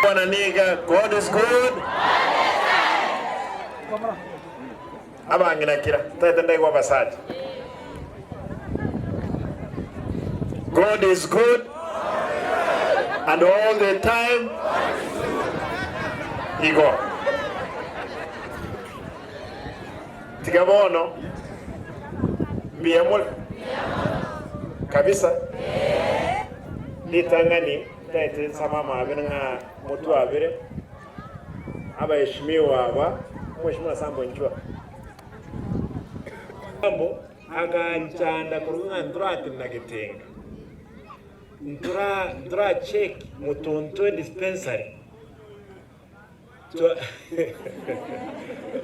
Bwana niga God is good. Abang'ina kira taete ndaigwa abasacha. God is good and all the time. Igo. Tiga bono mbuya more kabisa. Ritang'ani taete nsame amabera ng'a motwabere abaheshimiwa aba, Omweshimiwa Sambo inchwa. Sambo aganchanda korwa ng'a ntoratenena getenga, ntora ntora check motontwe dispensary.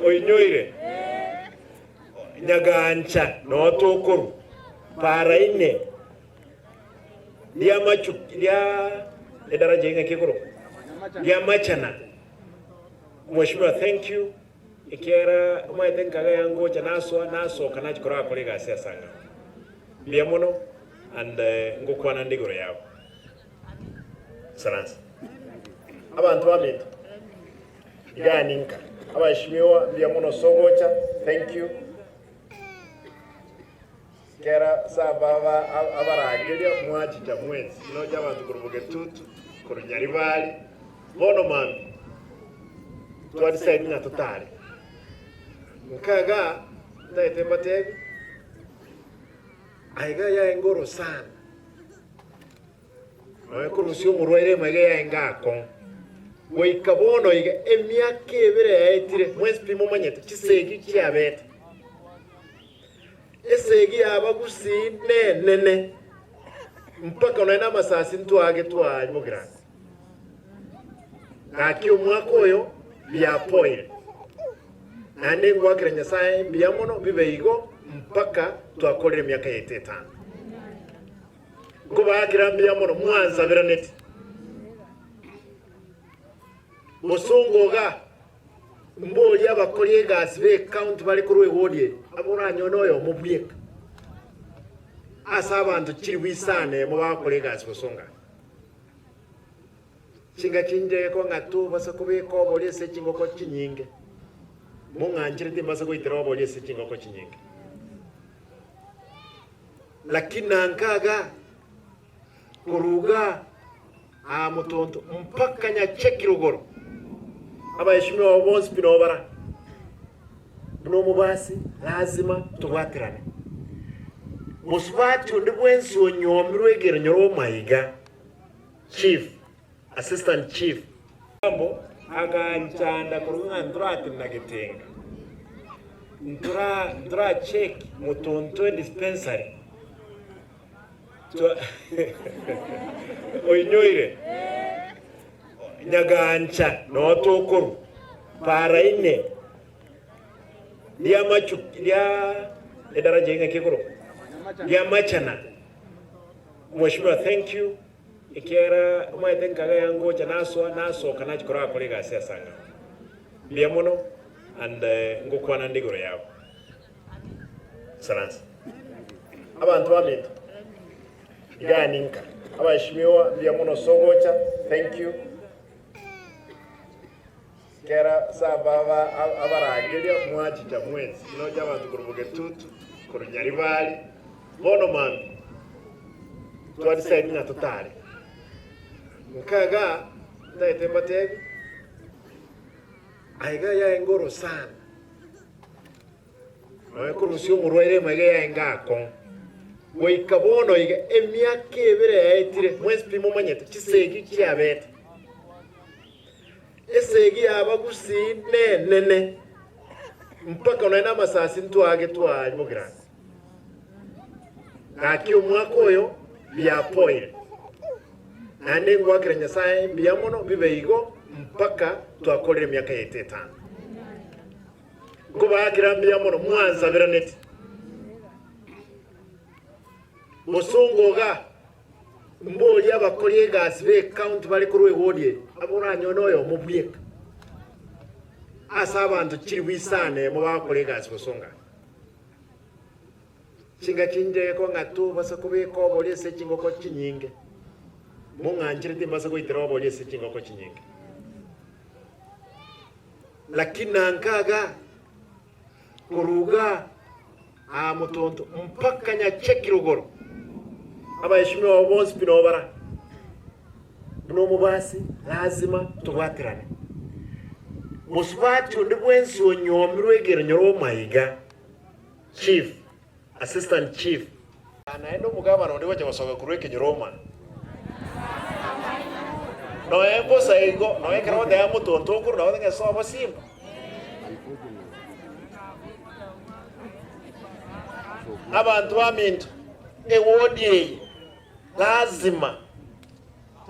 Oinyoire nyagancha noo tokorwa para ine riamachu ria edaraja ing'aki ekorokwa riamachana Mheshimiwa thank you ekiagera omanyete nkaga yangocha nasoa nasoka nachia korakora egasi ase ang'ao mbuya mono and ngokwana nde igoro yabo. Saransa. Abanto baminto, igaa ninka. Abaheshimiwa, mbuya mono ase ogocha, thank you. Kera saba aba abarangeria mwachicha mwensi, nocha abanto korwa Bogetutu, korwa Nyaribari, bono mambia twa decide ng'a totare. Nkagaa ntagete mbatebi, aiga yaenge orosana. Nonya korusia omorwaire emaiga yaye ngakong'a. Goika bono iga emiaka ebere yaetire, mwensi pi momanyete chisegi chiabete. Esegi y'abagusii nenene, mpaka nonya namasasi ntwage twaimokerana. Gaki omwaka oyo biapoire, naende ngoakera Nyasae mbuya mono bibe igo mpaka twakorire emiaka yaito etano. Nkobaakera mbuya mono mwansaberaneti. Bosongo iga, mborie abakori egasi b'ecounty bare korwa eward eye, aba oranyore noyomo bweka ase abanto chilifu isano emo bagokora egasi bosongo aa. Chingaki ndeko ng'a tobasa kobeka obori ase chingoko chinyinge, mong'anchire timbasa goitera obori ase chingoko chinyinge. Lakini nankaga koruga aa motonto mpaka nyacheki rogoro, abaheshimiwa abo bonsi pi nobara buna omobasi, lazima tobwaterane. Mosubati onde bwensi onyomirwe egere nyora omaiga, chief, assistant chief. Mbo aganchanda korwa ng'a ntoratenena getenga, ntora ntora check motontwe dispensary twa oinyoire nyagancha noo tokorwa para ine riamachu ria edaraja ing'aki ekorokwa riamachana Mheshimiwa thank you. Ekiagera omanyete nkaga yangocha nasoa nasoka nachia korakora egasi ase ang'ao. Mbuya mono and ngokwana nde igoro yabo. Saransa. Abanto baminto, igaa ninka. Abaheshimiwa mbuya mono ase ogocha, thank you. Kera saba aba abarangeria mwachicha mwensi, nocha abanto korwa Bogetutu, korwa Nyaribari, bono mambia twa decide ng'a totare. Nkagaa ntagete mbatebi, aiga yaenge orosana, nonya korusia omorwaire emaiga yaenge akong'u. Goika bono iga emiaka ebere yaetire, mwensi pi momanyete chisegi chiabete. Esegi y'abagusii nenene, mpaka nonya namasasi ntwage twaimokerana. Gaki omwaka oyo biapoire, naende ngoakera Nyasae mbuya mono bibe igo mpaka twakorire emiaka yaito etano. Nkobaakera mbuya mono mwansaberaneti. Bosongo iga. Mborie abakori egasi b'ecounty bare korwa eward eye, aba oranyore noyomo bweka. Ase abanto chilifu isano emo bagokora egasi bosonga. Chingaki inche ng'a tobasa kobeka obori ase chingoko chinyinge, mong'anchire timbasa goitera obori ase chingoko chinyinge. Lakini nanka iga, korwa igaa aa motonto mpaka Nyacheki rogoro, abaheshimiwa abo bonsi pi nobara, buna omobasi lazima tobwaterane. Mosubati onde bwensi onyomirwe egere nyora omaiga. Chief, Assistant Chief. Naende omogabana onde gocha gosoka korwa ekenyoro oma. Noe mbosa igo, noe ekero goteba motonto okorwa nabo ng'a sobo simba. Abanto baminto, ewodi eye lazima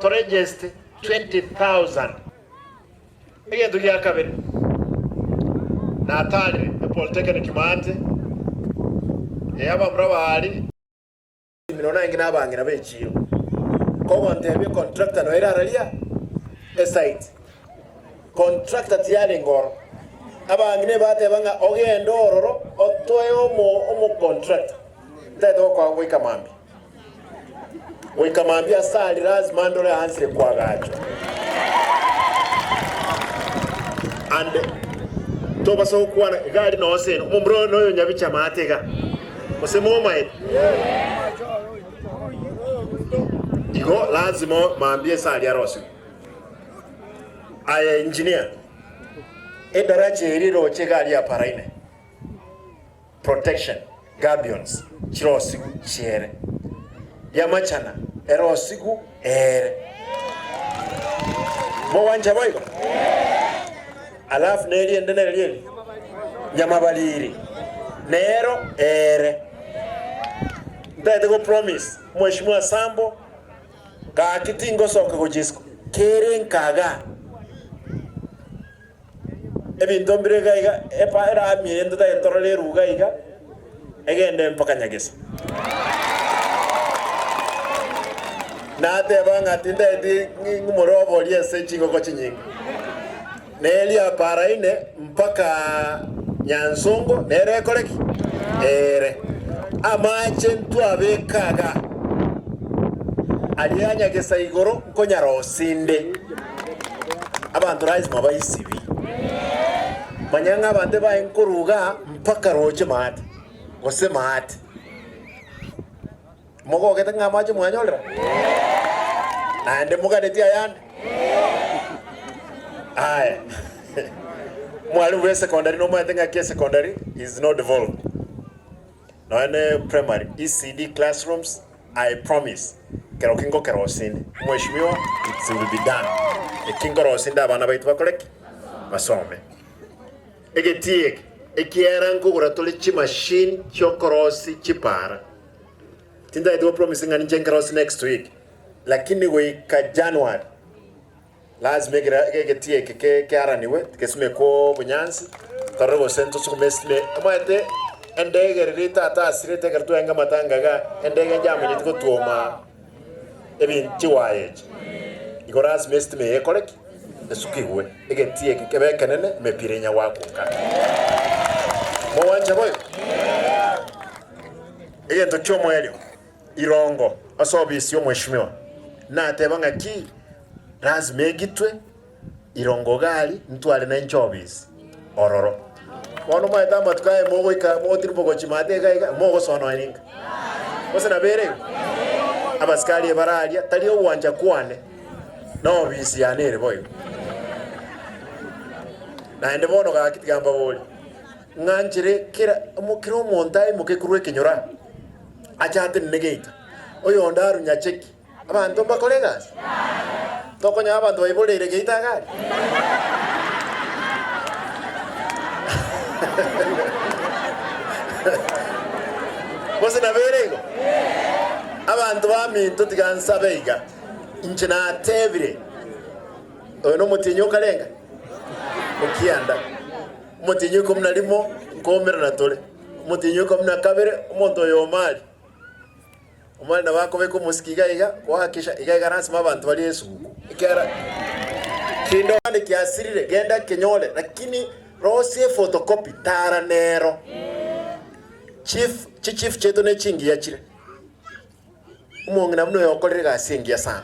toregeste 20,000. Egento gia kabere, natarire epolytechnic maate ey'abamura baari. Eminwa nainge nabang'ina b'echiiro, kogontebia contractor noere araria esite. Contractor tiyarenge ororo. Abang'ina ebateba ng'a ogende ororo otoe omo omocontractor. Ntagete gokoa goika mambia. Goika mambia ase aria lazima ndore aansire koagachwa. And tobasa gokwana iga aria noo seno, omomura oyo noyo nyabicha amaate iga, gose momaete? Igo lazima mambia ase aria arosigwe. Aye engineer, edaraja eria eroche iga aria ya Paraine. Protection, Gabions chirosigu chiere, Yamachana erosigu eere. Mogwancha boigo? Alafu neri ende neri eri Nyamabariri nero eere. Ntagete go promise Mheshimiwa Sambo gaki tingosoka gochia isiko kere nkagaa. Ebinto mbire iga iga, epa erami eye ntotagete torore eruga iga, egende mpaka Nyagesa. Nateba ng'a tintageti ng'umore oboria ase chingoko chinyinge. Neria Paraine mpaka Nyansongo nere ekore ki? Ere. Amache ntwabeka iga, aria ya Nyagesa igoro nkonyarosia inde. Abanto lazima baisibi. Manya ng'a abanto ebaye nkoruga mpaka roche maate, gose maate. Mogogete ng'a amache mwanyorera? Naende moganeti ayande? Aya. Mwalimu bwa esecondary nomanyete ng'aki esecondary is not devolved. Nonya ne primary, ECD classrooms, I promise kero ki ngokerosia inde, Mweshimiwa, it will be done. Eki nkorosia inde abana baito bakore ki? Basome. Egetii eke ekiera nkogora tore chimachine chiokorosia chipara. Tintagete go promise ng'a ninche nkerosie next week, lakini goika January Lazima egetii eke kearaniwe, gesimekwe obonyansi, torore gose ntosugume esime. Omanyete endege riria tata asirete ekero twaenga amatanga iga, endege njamanyeti gotwoma ebinto chiwaya echi. Igo lazima esitima eye ekore ki? Esukigwe, egetii eke kebe ekenene, emepira enya goakwa nka. Mogwancha boigo? Egento ki'omoerio, irongo ase obisi y'omweshimiwa, nateba ng'aki Lazima egitwe irongo gari ntware nainche obisi ororo. Bono omanyete amatuko aye mogoika mogotirimboka chimate iga iga mogosoa nonya ninka. Gose nabo ere igo? Abasikari ebare aria tari ogwancha kwane na obisi yane ere boigo. Naende bono gaki tiga mbaborie, ng'anchere kera kera omonto aimoke korwa ekenyoro aa ache atenene geita, oyonde arwe nyacheki. Abanto mbakore egasi? Tokonyora abanto baiboreire geita iga aria? Gose nabo ere igo? Abanto baminto tiga nsabe iga, inche natebire, oyo nomotienyi okarenga? Okianda. Omotienyi o ikomi na rimo nkoumerana tore, omotienyi o ikomi na kabere omonto oyo omari. Omwana nabo akobeka omosiki iga iga, goakisha iga iga lasima abanto barie esuguku. Ekiagera kende onde kiasirire, genda kenyore, lakini. Rosia ephotocopy tara nero. Chief, chichief chiaito ne chingiya chire. Omong'ina buna oyo okorire egasi engiya sana.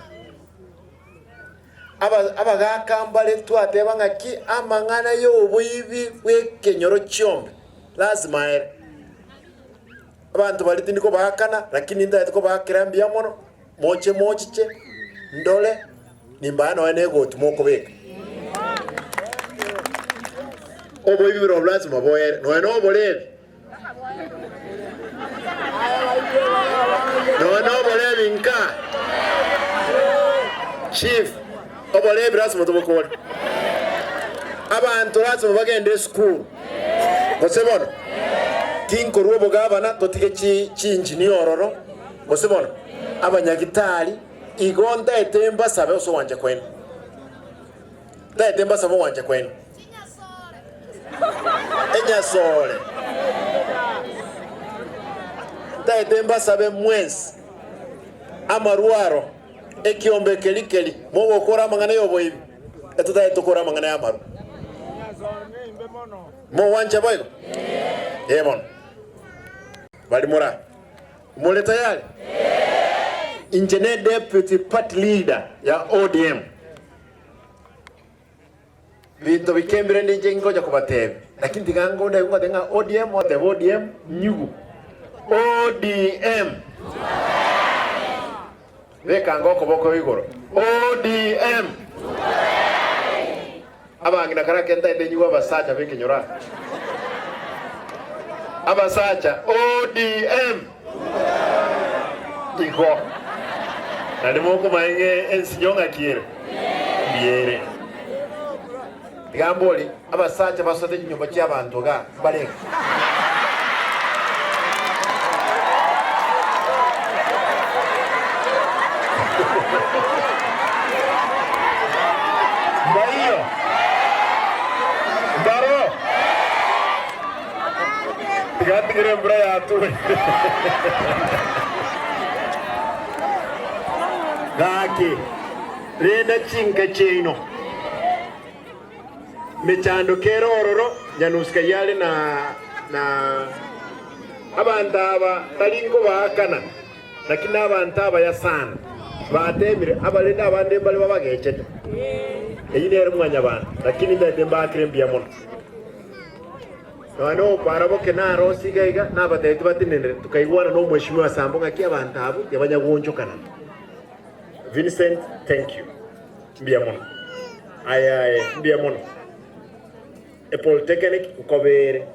Aba abagaka mbare twateba ng'aki amang'ana y'oboibi bw'ekenyoro chiombe lazima aere. Abanto baria tindi kobaakana lakini ntagete kobaakera mbuya mono, moche mochiche ndore nimbaa nonya na egoti mokobeka. Oboibi buna obo lazima boere nonya na oborebi. Nonya na oborebi nka chief, oborebi lazima tobokore. Abanto lazima bagende esukuru. Gose bono, tinkorua obogabana totige chi chiinjinia ororo, gose bono, abanyagitari, igo ntaete mbasabe ase ogwancha kwaino. Ntaete mbasabe ogwancha kwaino. Enyasore. Ntaete mbasabe mwensi, amarwaro, ekiombe keri keri, mogokora amang'ana y'oboibi, etotaete tokore amang'ana y'amarwa. Mogwancha boigo? Ee bono. Bari mora. More tayari? Inche ne deputy party leader ya ODM. Binto bikembire ninche ngocha kobatebia. Lakini tiga ngonde ngotebe ng'a ODM otebe ODM nyugu. ODM. Beka okoboko igoro. ODM. Abang'ina karake ntaete nyigwe abasacha b'ekenyoro aa. Abasacha, ODM! Igo. Naende mokomanya ng'a ensinyo ng'aki ere? Mbuya ere. Tiga mbori, abasacha basoete chinyomba chi'abanto igaa mbarenge? Mbaiyo? Mbaro? Tiga ntigere embura yature. Gaki, renda chinka chiaino. Mechando kere ororo, Nyanusi kayio are na na abanto aba tari nkobaakana, naki nabanto abaya sana, batemire, abarende abande mbare babagechete. Eyio nere mwanyabanto, lakini ntagete mbaakere mbuya mono. Nonya nokwana boke narosie iga iga, nabatebetie batenenere, tukaigwana na omweshimiwa Sambo ng'aki abanto abwo tibanyagoonchokana. Vincent, thank you. Mbuya mono. Aye aye, mbuya mono. Epolytechnic nkobe ere.